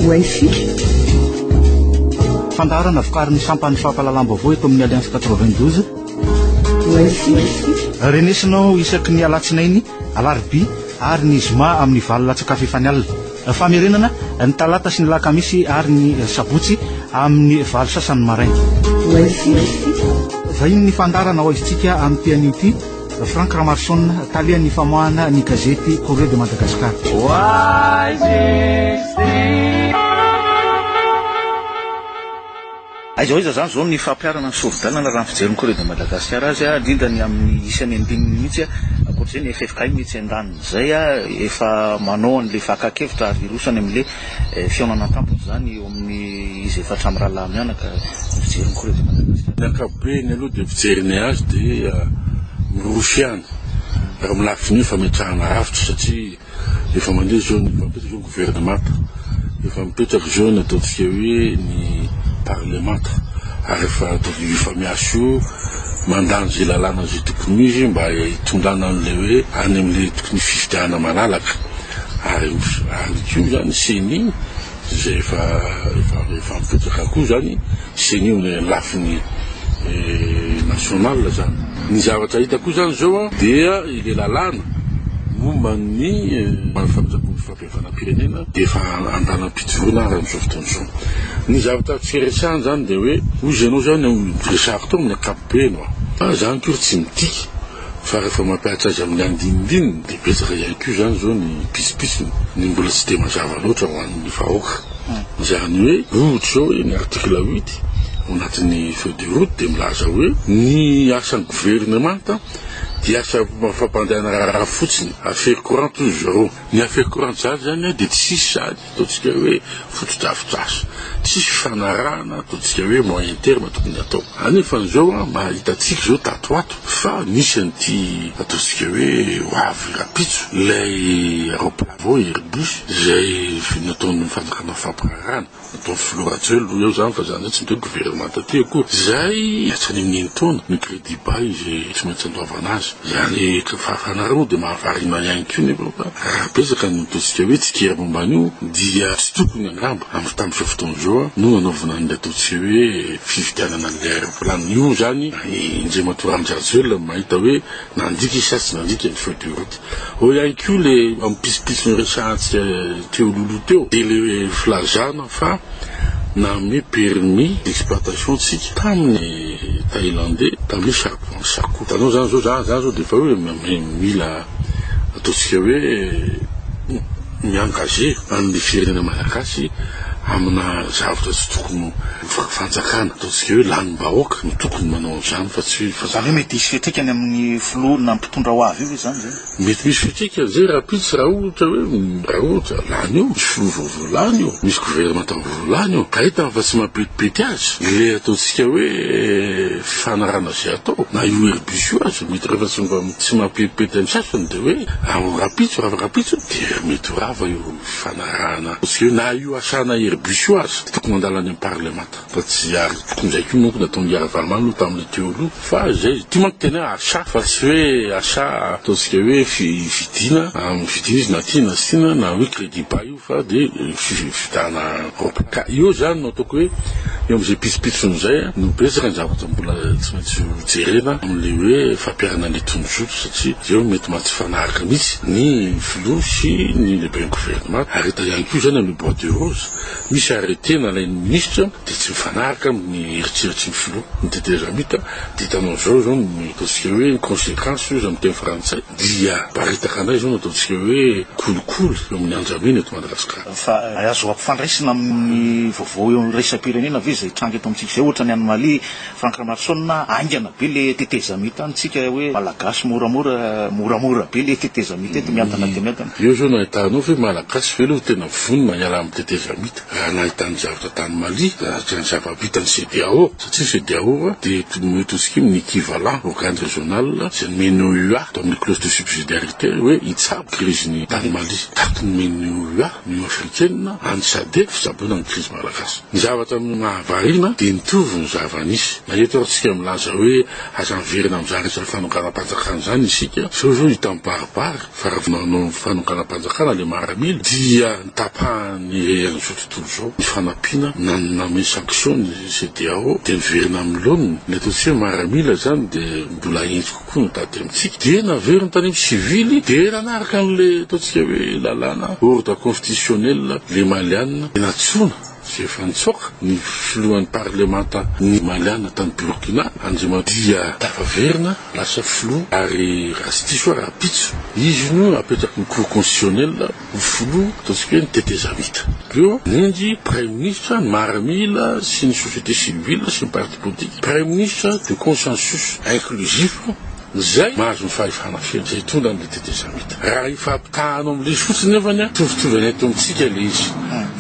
Oaisika. Fandaharana vokarin'ny sampan'ny fampahalalam-baovao eto amin'ny Alliance 92. Oaisika. Renesinao isaky ny alatsinainy, alarobia ary ny zoma amin'ny valo latsaka fahefany alina. Famerenana ny talata sy ny lakamisy ary ny sabotsy amin'ny valo sasany maraina. Oaisika. Vahinin'ny fandaharana ho aizintsika amin'ity anio ity. Franck Ramaroson, talehan'ny famoahana ny gazety Courrier de Madagascar. Aiza ho aiza izany izao ny fampiharana ny sori-dalana raha ny fijerin'ny Courrier de Madagascar azy, indrindra ny amin'ny isan'ny andininy mihitsy. Ankoatra izay ny ffkm etsy andanin'izay efa manao an'ilay fakan-kevitra ary hiroso any amin'ilay fihaonana an-tampony izany eo amin'ny izy efatra mirahalahy mianaka ny fijerin'ny Courrier de Madagascar. Ny ankapobeny aloha dia fijerinay azy dia miroso ihany raha amin'ny lafiny fametrahana rafitra satria efa mandeha izao ny efa mipetraka izao ny governemanta, efa mipetraka izao ny ataontsika hoe ny parlemanta ary efa efa miasa io mandany izay lalàna izay tokony ho izy mba hitondrana an'ilay hoe any amin'ilay tokony fifidianana malalaka ary ary koa izany ceni izay efa efa efa mipetraka koa izany ceni amin'ny lafiny national izany. Ny zavatra hita koa izany izao an dia ilay lalàna momba ny fametraky fampihavanam-pirenena dia efa andalam-pijoroana ary amin'izao fotoana izao. Ny zavatra tsy resahana izany dia hoe hoy izy ianao izany resahako teo amin'ny ankapobeny hoa izany akory tsy midika fa rehefa mampihatra azy amin'ny andinindininy dia betsaka ihany koa izany izao ny pitsopitsony ny mbola tsy dia mazava loatra ho an'ny vahoaka. Izany hoe ohatra izao hoe ny article huit ao anatin'ny feuille de route dia milaza hoe ny asan'ny governemanta dia asa fampandehanana raharaha fotsiny, affaire courante hoy zareo. Ny affaire courante izany izany dia tsisy izany ataontsika hoe fotodrafitrasa, tsisy fifanarahana ataontsika hoe moyen terme tokony hatao. Anefa an'izao mba hitantsika izao tato ho ato fa nisy an'ity ataontsika hoe ho avy rahampitso ilay aeroplan vao Airbus izay nataon'ny fanjakana fampiraharahana. Nataon'ny filoha Rajoelina aloha eo izany fa izany hoe tsy miteny governemanta aty akory. Izay hatrany amin'ny enin-taona ny crédit bail izay tsy maintsy andoavana azy. Izany fahafanarana moa dia mahavariana ihany koa nefa fa raha betsaka ny ataontsika hoe tsikera momba an'io dia tsy tokony angamba amin'ny tamin'izao fotoana izao no nanaovana an'ilay ataontsika hoe fividianana an'ilay aeroplane. Io izany Andriamatoa Andry Rajoelina no mahita hoe nandika izy sa tsy nandika ny feuille de route. Eo ihany koa le amin'ny pitsopitsony resahantsika teo loloha teo dia le filazana fa nanome permis d'exploitation tsika tamin'ny Thaïlandais tamin'ny charbon Sakoa. Hitanao zany zao za za zao dia efa hoe mila ataontsika hoe mi-engager an'le firenena malagasy amina zavatra tsy tokony ho fanjakana ataontsika hoe lanim-bahoaka no tokony manao an'izany fa tsy hoe Izany hoe mety hisy fiantraikany amin'ny filoha na mpitondra ho avy io ve izany izay? Mety misy fiantraikany izay rahampitso raha ohatra hoe raha ohatra lany eo, misy filoha vaovao lany eo, misy governemanta vaovao lany eo, ka hitany fa tsy mampetipety azy ilay ataontsika hoe fifanarahana izay atao, na io Airbus io aza mety rehefa tsy mba tsy mampetipety amin'ny sasany dia hoe rahampitso raha rahampitso dia mety ho rava io fifanarahana ataontsika hoe na io asana Airbus io aza tokony mandalo any amin'ny parlemanta. Fa tsy ary tokony izay koa manko nataon'i Ravalomanana aloha tamin'ilay teo aloha fa izay ity manko tena hoe achat fa tsy hoe achat ataontsika hoe fividiana vidiana izy na tiana na tsy tiana na hoe crédit bail io fa dia fividana roaplan ka eo izany no ataoko hoe eo amin'izay pitsopitsony izay no betsaka ny zavatra mbola tsy maintsy ho jerena amin'ilay hoe fampiharana an'ilay tondrozotra satria eo mety maha tsy fanaraka mihitsy ny filoha sy ny lehiben'ny governemanta ary hita ihany koa izany amin'ny bois de rose Misy arrêté nalain'ny minisitra dia tsy mifanaraka amin'ny eritreritry ny filoha ny tetezamita dia hitanao zao zao ny ataontsika hoe ny consequence hoy izy amin'ny teny frantsay dia miparitaka indray zao ny ataontsika hoe kolikoly eo amin'ny andramena eto Madagasikara. Fa azo ampifandraisina amin'ny vaovao eo iraisam-pirenena ve izay tranga eto amintsika izay ohatra ny any Mali Franck Ramaroson haingana be le tetezamita any tsika hoe malagasy moramora moramora be le tetezamita eto miadana dia miadana. Eo zao no ahitanao ve malagasy ve aloha tena vonona hiala amin'ny tetezamita raha nahita ny zavatra tany Mali raha ny zava-bitan'ny CEDEAO satria CEDEAO dia mety ho tsika ny equivalent organe régional izay nomen'ny OUA tao amin'ny clause de subsidiarité hoe hitsabo krizin'ny tany Mali tato nomen'ny OUA Union africaine any SADC fitsaboana ny krizy malagasy. Ny zavatra mahavariana. kabarina dia nitovy ny zava-nisy. Na eto ary tsika milaza hoe aza miverina amin'izany resaka fanonganam-panjakana izany isika, izao izao hita mibaribary fa raha vao nanao fanonganam-panjakana ilay maramila dia nitapahan'ny eran'izao tontolo izao ny fanampiana na nanome sanction ny CEDEAO dia niverina amin'ny laoniny. Ny ataontsika hoe maramila izany dia mbola henjy kokoa no taty amintsika. Dia naveriny tany amin'ny sivily dia nanaraka an'ilay ataontsika hoe lalàna ordre constitutionnel ilay maliana dia nantsoina. Izay efa nitsoaka ny filohan'ny parlemanta ny Maliana tany Burkina, Andriamatoa dia tafaverina lasa filoha ary raha tsy diso aho rahampitso izy no apetraky ny cour constitutionnelle ho filoha ataontsika hoe ny tetezamita. Avy eo nendry praiminisitra ny maramila sy ny société civile sy ny parti politique, praiminisitra de consensus inclusif Izay mahazo ny fahefana feno, izay hitondra an'ilay tetezamita. Raha ifampitahanao amin'ilay izy fotsiny nefany an, mitovitovy anay eto amintsika ilay izy.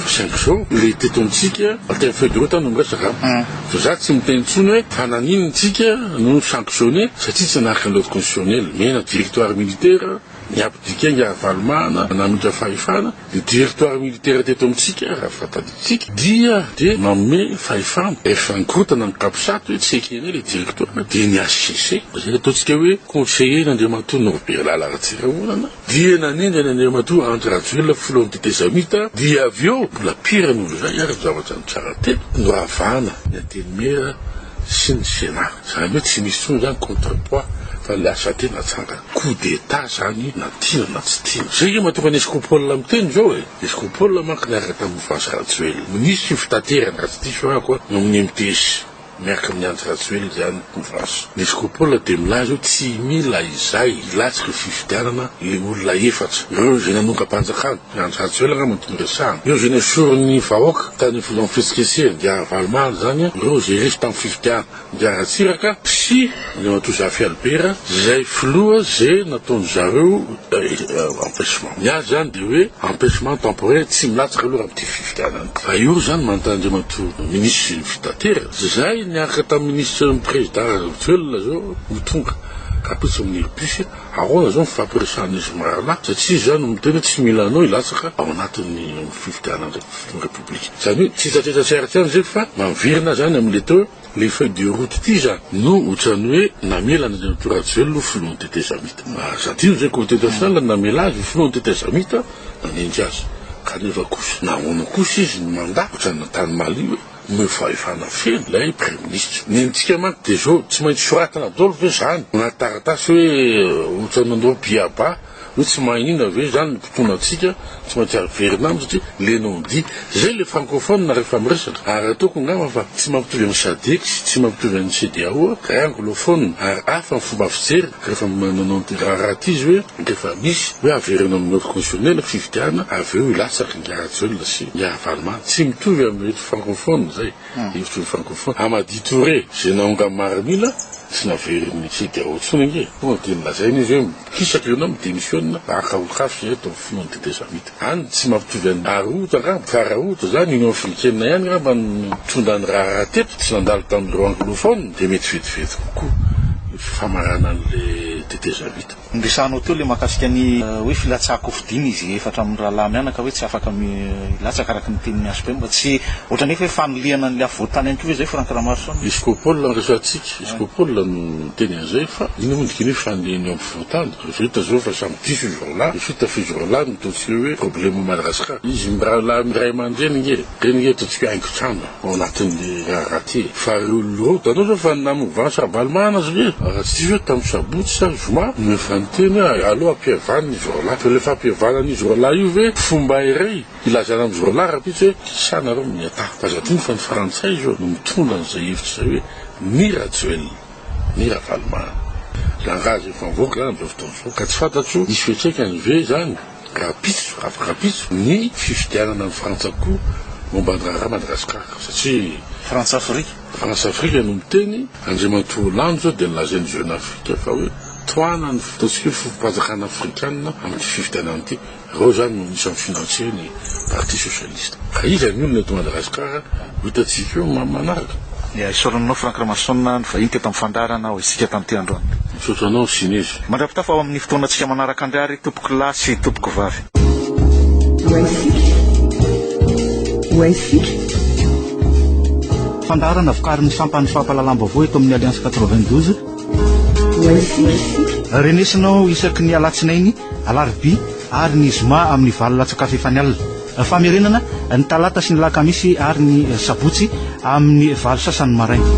Fa saingy izao, ilay teto amintsika, teny feuille de route aho no miresaka an, fa za tsy miteny intsony hoe fa naninona isika no sanctionner satria tsy nanaraka ny loi constitutionnelle. Mena directoire militaire, ni-abdiquer ingahy Ravalomanana, namindra fahefana. Ny directoire militaire teto amintsika, raha fantatsika, dia dia manome fahefana. Rehefa nikorontana ny capsat hoe tsy ekenay ilay directoire, dia ny HCC, izay ataontsika hoe conseiller n'Andriamatoa Norbert Lala Ratsirahonana, dia nanendry an'Andriamatoa Andry Rajoelina filohan'ny tetezamita, dia avy eo, mbola pire noho izay ary ny zavatra nitranga teto, noravana ny Antenimiera sy ny Sénat. Izany hoe tsy misy intsony izany contrepoids fa ilay HAT natsangana. Coup d'Etat zany na tiana na tsy tiana. Zay nge mahatonga an'i Escopol miteny zao e! Escopol manko niaraka tamin'i Mouvance Rajoelina. Minisitry ny fitaterana raha tsy diso aho koa no amin'ny MTS miaraka amin'i Andry Rajoelina zany Mouvance. Ny Escopol dia milaza hoe tsy mila izay hilatsaka fifidianana le olona efatra ireo izay nanongam-panjakana. I Andry Rajoelina angamba no tokony resahana. Ireo izay nesorin'ny vahoaka tany amin'ny fihetsiketsehana dia Ravalomanana zany ireo izay resy tamin'ny fifidianana. Ingahy Ratsiraka sy Andriamatoa Zafy Albert izay filoha izay nataon-dry zareo empêchement. Ny azy izany dia hoe empêchement temporaire tsy milatsaka aloha raha amin'ity fifidianana ity. Fa io izany manontany Andriamatoa minisitry ny fitaterana izay niaraka tamin'ny minisitry ny président Rajoelina izao ho tonga rahampitso amin'ny Airbus ahoana izao ny fifampiresahan'izy mirahalahy satria izy izany no miteny hoe tsy mila anao hilatsaka ao anatin'ny fifidianana Repoblika. Izany hoe tsy tsatsetsa tsy ary tsy any izay fa maverina izany amin'ilay teo hoe ilay feuille de route ity izany no ohatran'ny hoe namela an'Andriamatoa Rajoelina ho filohan'ny tetezamita. Aza adino izay comité national namela azy ho filohan'ny tetezamita nanendry azy. Kanefa kosa nahoana kosa izy no mandà ohatran'ny tany Mali hoe omeo fahefana feno ilay praiminisitra. Ny antsika manko dia izao tsy maintsy soratana daholo ve izany anaty taratasy hoe ohatran'ny nanao biaba Hoe tsy maninona ve izany ny mpitondra antsika tsy maintsy averina aminy satria le non dit. Zay le francophone rehefa miresaka. Ary ataoko angamba fa tsy mampitovy amin'ny sadec sy tsy mampitovy amin'ny CEDEAO ry anglophone ary hafa ny fomba fijery rehefa manao an'ity raharaha ity izy hoe rehefa misy hoe averina amin'ny ordre constitutionnel fifidianana avy eo hilatsaka ingahy Rajoelina sy ingahy Ravalomanana. Tsy mitovy amin'ireto francophone zay. Hevitry ny francophone. Amady Touré, izay naongam maramila tsy naverin'ny CEDEAO intsony ange. Tonga dia nolazaina izy hoe mikisaka ianao, mi-demisiona, haka olon-kafa izay atao filohan'ny tetezamita. Any tsy mampitovy an'i Arouta angamba, fa Raouta izany Union Africaine ihany angamba no nitondra ny raharaha teto, tsy nandalo tamin'ireo anglophone, dia mety vetivety kokoa ny famaranana an'ilay tetezamita. Noresahanao teo ilay mahakasika ny hoe filatsahan-kofidina izy efatra mirahalahy mianaka hoe tsy afaka milatsaka araka ny tenin'ny HPM. Tsy ohatran'ny efa hoe fanilihana an'ilay afovoan-tany ihany koa ve izay Franck Ramaroson? Escopol no resahantsika, Escopol no niteny an'izay fa inona moa ny dikany hoe fanilihana eo afovoan-tany? Rehefa hita izao fa samy diso izy roalahy, rehefa hita fa izy roalahy no ataontsika hoe problème Madagascar. Izy mirahalahy miray aman-dreny ange, ireny ange ataontsika hoe haingon-trano. Ao anatin'le raharaha ty e. Fa reo olona reo hitanao zao fa na mouvance Ravalomanana aza ve raha tsy diso aho tamin'ny sabotsy sa zoma no efa niteny hoe aleo ampihavanina izy roalahy. Fa le fampihavanana izy roalahy io ve fomba iray hilazana amin'izy roalahy rahampitso hoe sa nareo miataha. Fa aza adino fa ny frantsay zao no mitondra an'izay hevitra izay hoe ny Rajoelina, ny Ravalomanana. Langage efa mivoaka zany amin'izao fotoana izao ka tsy fantatro hisy fiantraikany ve izany. Rahampitso, rahampitso ny fifidianana any Frantsa koa momba ny raharaha Madagasikara satria Frantsa Afrika. Frantsa Afrika no miteny, Andriamatoa Hollande zao dia nolazain'ny Jeune Afrique fa hoe tohanany ny ataontsika hoe fompanjakana afrikana amin'ity fifidianana ity. Ireo zany no anisan'ny financer ny parti socialiste. Ka iza ny olona eto Madagasikara ho hitantsika eo manaraka? Dia isaorana anao Franck Ramaroson nivahiny teto amin'ny fandaharana ho isika tamin'ity androany. Misaotra anao Sinezy. Mandra-pitafa ao amin'ny fotoanantsika manaraka indray ary tompoko lahy sy tompoko vavy. Ho haisika. Ho haisika. Fandaharana vokarin'ny sampan'ny fampahalalam-baovao eto amin'ny Alliance 92. Renesinao isaky ny alatsinainy, alarobia ary ny zoma amin'ny valo latsaka fahefany alina. Famerenana ny talata sy ny lakamisy ary ny sabotsy amin'ny valo sasany maraina.